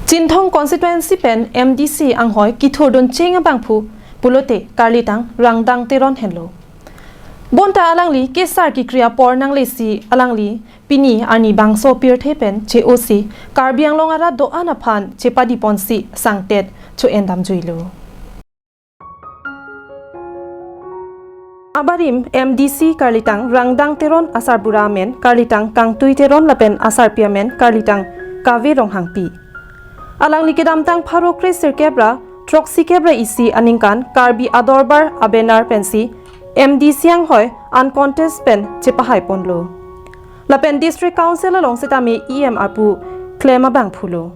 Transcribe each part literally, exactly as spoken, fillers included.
Chinthong constituency pen M D C anghoi kithurdun cheng abangphu pulote karlitang Rangdang Teron henlo. Bonta alangli kesar kekri apor nanglesi alangli pini arni bangso pirthe pen che-osi Karbi Anglong arat do-an aphan chepadi ponsi sangtet cho-en damjuilo. Abarim M D C karlitang Rangdang Teron, asarbura amen karlitang Kangtui Teron lapen asarpi amen karlitang Kave Ronghangpi. Alangli kedamtang pharo kre sirkep ra throksi kep ra isi aningkan Karbi Adorbar a-banner pensi M D C anghoi uncontest pen chepahai ponlo. Lapen District Council along sitame E M apu klem abangphulo.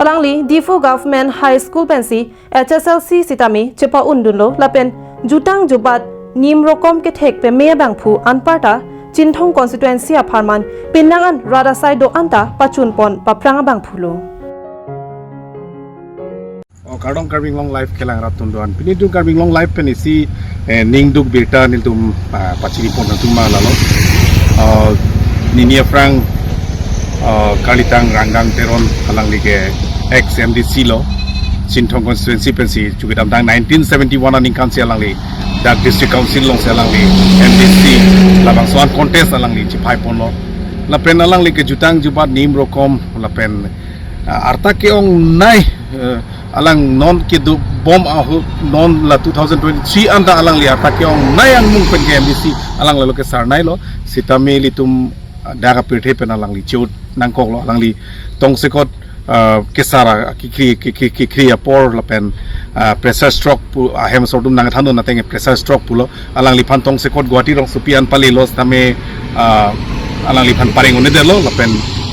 Alangli Diphu Government High School pensi H S L C sitame chepa-undunlo lapen jutang jubat nim rokom kethek peme abangphu anparta Chinthong constituency apharman penang an rat asai do-an ta pachun pon paphrang abangphulo. Oh, kardom Karbi Anglong Live kelang rat atum do-an. Pini itum Karbi Anglong Live pen isi, eh, ningduk birta nelitum, ah, pachini pon atum ma lalo. Ah, nini aphrang, ah, karlitang Rangdang Teron alangli ke ex M D C lo. Chinthong constituency pensi chu kedamtang nineteen seventy-one aningkan si alangli dak District Council alongsi alangli M D C labangso uncontest alangli chepahai ponlo. Lapen alangli ke jutang jubat nim rokom lapen, ah, arta ke-ongnei, eh, alang non kedobom ahut non la two thousand twenty-three anta alangli arta ke-ongnei angmung pen ke M D C alang lalo ke sarnei lo. Sitame ilitum, ah, dak apirthe pen alangli chot nangkoklo, alangli tongsekot, ah, kesar a-, kekri, ke-, ke-, kekri apor lapen, ah, pressure stroke pu ahem sordum nangthandun ateng pressure stroke pulo. Alangliphan tongsekot Guwahati rongsopi an palelo sitame, ah, alangliphan pareng un-edetlo lapen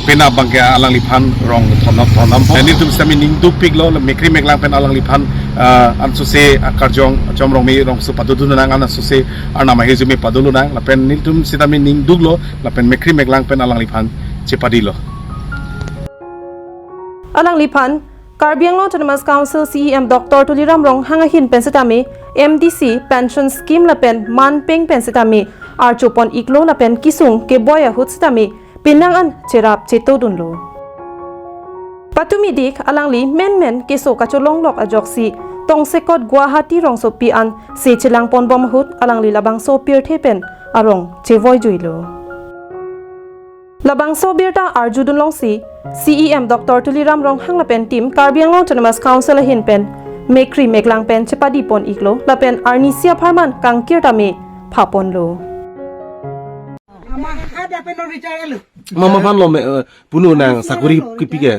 penap abangke alangliphan rong thonam thonam. Nelitum sitame ningdukpiklo, la mekri meklang pen alangliphan, ah, ansose akarjong Chomrongme rongso padodun nang, ansose arnam ahirjume padolo nang lapen nelitum sitame ningduklo lapen mekri meklang pen alangliphan chepadilo. Alangliphan Karbi Anglong Autonomous Council C E M Doctor Tuliram Ronghang ahin pen sitame M D C pension scheme lapen manpeng pen sitame archo pon-iklo lapen kesung keboi ahut sitame penang an cherap chetodunlo. Patumi dik alangli menmen keso kacholonglok ajoksi tongsekot Guwahati rongsopi an se chelang ponbom ahut alangli labangso pirthe pen arong chevoijuilo. Labangso birta arjudun longsi C E M Doctor Tuliram Ronghang lapen team Karbi Anglong Autonomous Council ahin pen mekri meklang pen chepadi pon-iklo lapen arnisi apharman kangkir tame pha ponlo. Ama hada pen no retire lo. Mama aphan lo me, eh, punu nang sakuri kipi ke.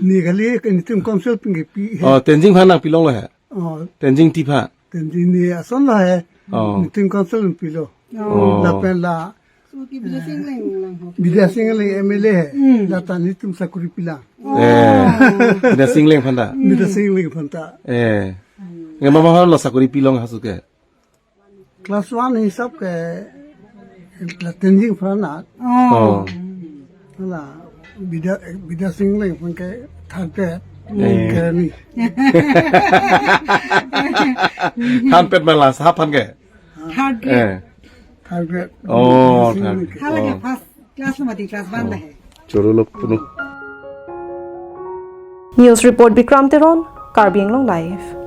Ne kali ke nelitum council pen kipi he. Oh, Tenzing aphan nangpilonglo he. Oh. Tenzing Tipa. Tenzing ne ason lo he. Oh. Nelitum council pen pilo. Oh. Lapen la. So ki Bidya Sing Engleng lang ho. Bidya Sing Engleng M L A he. Hmm. Lata nelitum sakuri pilang. Eh. Bidya Sing Engleng aphan ta. Bidya Sing Engleng aphan ta. Eh. Nge mama aphan lo sakuri pilong hasu ke. Class one hisap ke la Tenzing aphan na. Oh. Oh. La Bidya, Bidya Sing Engleng aphan ke third grade. Eh. Kerani. Thanpet ma la sa aphan ke. Third grade. Eh. Third grade. Oh, Bidya Sing third Engleng. Hala ke oh. First class lo mati class one dah hai. Choro lo punu. News report Bikram Teron, Karbi Anglong Live.